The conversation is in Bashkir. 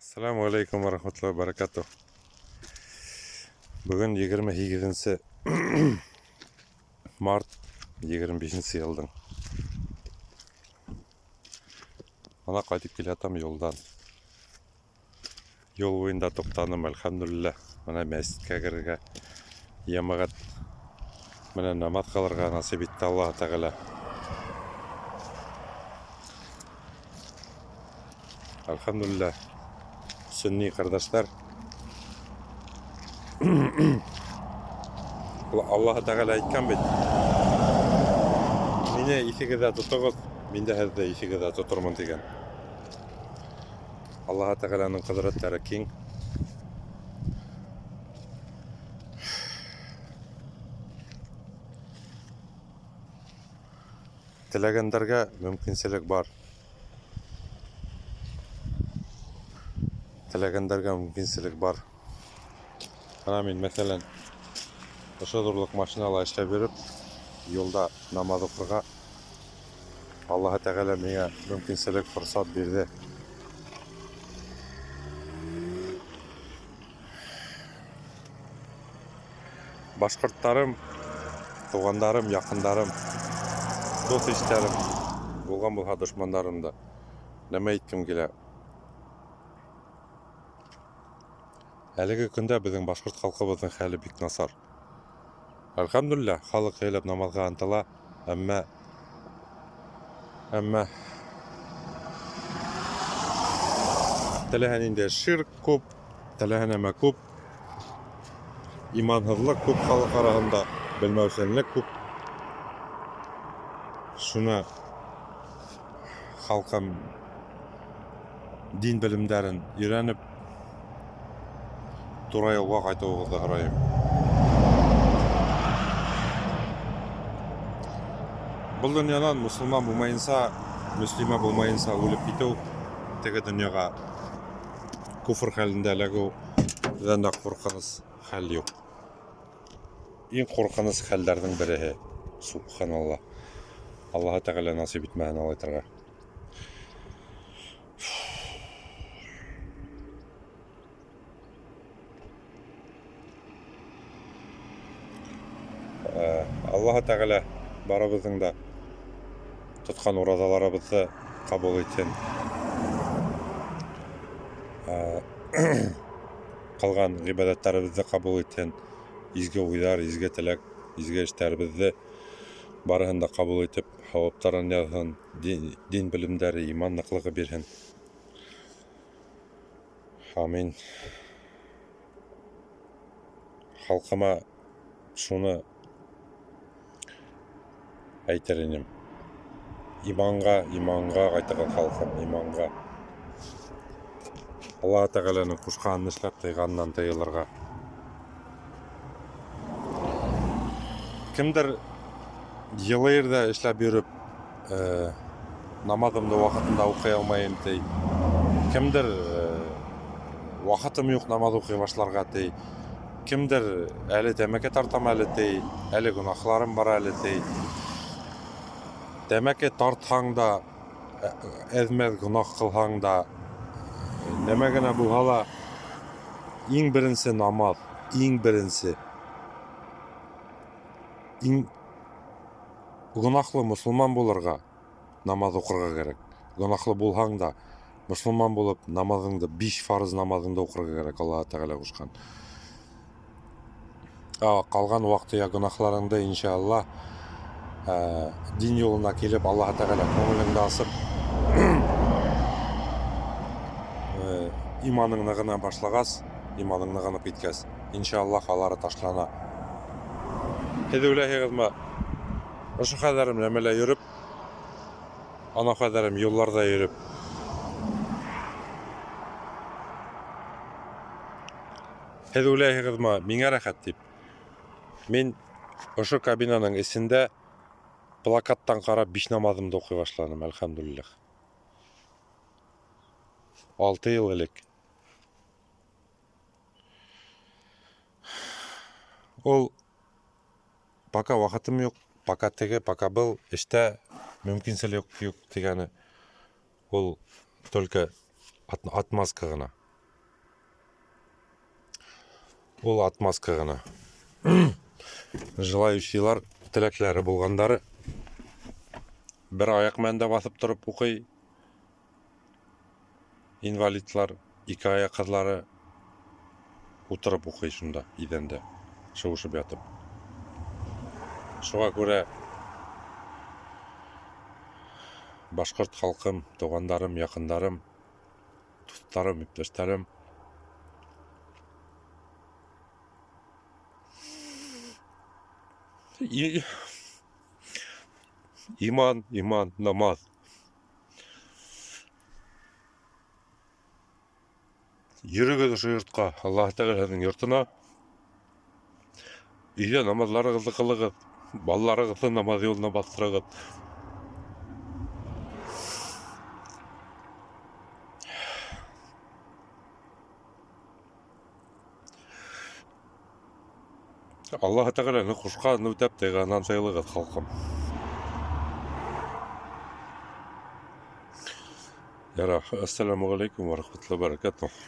Ассаламу алейкум ва рахматуллахи ва баракатух. Бөгөн 28 март 25 йылдың. Ана ҡайтып килә юлдан. Юл буйында туҡтаным, әлхәмдүлилләһ. Мына мәсеткә керергә, йәмәғәт менән намаҙ ҡылырға насип итте Аллаһ Тәғәлә. Әлхәмдүлилләһ, сөнни ҡәрҙәштәр. Аллаһ Тәғәлә әйткән бит. Мине иҫегеҙҙә тотоғоҙ, мин дә һеҙҙе иҫегеҙҙә тотормон тигән. Аллаһ Тәғәләнең ҡөҙрәттәре киң. Теләгәндәргә мөмкинселек бар. Теләгәндәргә мөмкинселек бар. Ана мин, мәҫәлән, ошо ҙурлыҡ машинала эшләп йөрөп, юлда намаҙ уҡырға Аллаһы Тәғәлә миңә мөмкинселек, форсат бирҙе. Башҡорттарым, туғандарым, яҡындарым, дуҫ-иштәрем, булған булһа дошмандарым да. Нәмә әйткем килә? Әлеге көндә беҙҙең башҡорт халҡыбыҙҙың хәле бик насар. Әлхәмдүлилләһ, халыҡ һөйләп намаҙға ынтыла, әммә теләһә ниндәй ширк күп, теләһә нәмә күп, иманһыҙлыҡ күп халыҡ араһында, белмәүсәнлек күп. Шуны халҡым дин белемдәрен өйрәнеп, тура юлға ҡайтыуығыҙҙы һорайым. Был донъянан мосолман булмайынса, мөслимә булмайынса үлеп китеү, теге донъяға куфр хәлендә эләгеүҙән дә ҡурҡыныс хәл юҡ. Иң ҡурҡыныс хәлдәрҙең береһе, субханалла. Аллаһы Тәғәлә насип итмәһен алайтырға. Аллаһы Тәғәлә барыбыҙҙың да тотҡан ураҙаларыбыҙҙы ҡабул итһен. Ҡылған ғибәҙәттәребеҙҙе ҡабул итһен. Изге уйҙар, изге теләк, изге эштәребеҙҙе барыһын да ҡабул итеп, һауаптарын яҙһын, дин белемдәре, иман ныҡлығы бирһен. Амин. Халҡыма шуны әйтер инем. Иманға, иманға ҡайтығыҙ, халҡым, иманға. Аллаһ Тәғәләнең ҡушҡанын эшләп, тыйғанынан тыйылырға. Кемдер йылы ерҙә эшләп йөрөп, намаҙымды ваҡытында уҡый алмайым, ти. Кемдер ваҡытым юҡ намаҙ уҡый башларға, ти. Кемдер әле тәмәке тартам әле, ти. Әле гонаһларым бар әле, ти. Тәмәке тартһаң да, әҙ-мәҙ гонаһ ҡылһаң да, нәмә генә булһа ла, иң беренсе намаҙ, иң беренсе. Иң гонаһлы мосолман булырға намаҙ уҡырға кәрәк. Гонаһлы булһаң да, мосолман булып намаҙыңды, биш фарыз намаҙыңды уҡырға кәрәк, Аллаһ Тәғәлә ҡушҡан. Ҡалған ваҡ-төйәк гонаһларыңды, иншалла, дин юлына килеп, Аллаһ Тәғәлә күңелеңде асып, иманың нығына башлағас, иманың нығынып киткәс, иншаллаһ, алары ташлана. Һеҙ уйлайһығыҙмы, ошо хәҙәрем нәмәлә йөрөп, анау хәҙәрем юлларҙа йөрөп, һеҙ уйлайһығыҙмы, миңә рәхәт тип? Мин ошо кабинаның эсендә плакаттан ҡарап биш намаҙымды уҡый башланым, әлхәмдүлилләһ. 6 йыл элек. Ул пока ваҡытым юҡ, пока теге, пока был эштә мөмкинселек юҡ тигәне ул только отмазка ғына. Ул отмазка ғына. Желающийлар, теләкләре булғандары бер аяҡ менән дә баҫып тороп уҡый. Инвалидлар, ике аяҡһыҙлары ултырып уҡый шунда, иҙәндә, шыуышып ятып. Шуға күрә башҡорт халҡым, туғандарым, яҡындарым, дуҫтарым, иптәштәрем, иман, иман, намаҙ. Йөрөгөҙ ошо йортҡа, Аллаһы Тәғәләнең йортона. Өйҙә намаҙларығыҙҙы ҡылығыҙ, балаларығыҙҙы намаҙ юлына баҫтырығыҙ. Аллаһы Тәғәләнең ҡушҡанын үтәп, тыйғанынан тыйылығыҙ, халҡым. Ярар, әссәләмү ғәләйкүм вә рәхмәтуллаһи вә бәрәкәтүһ.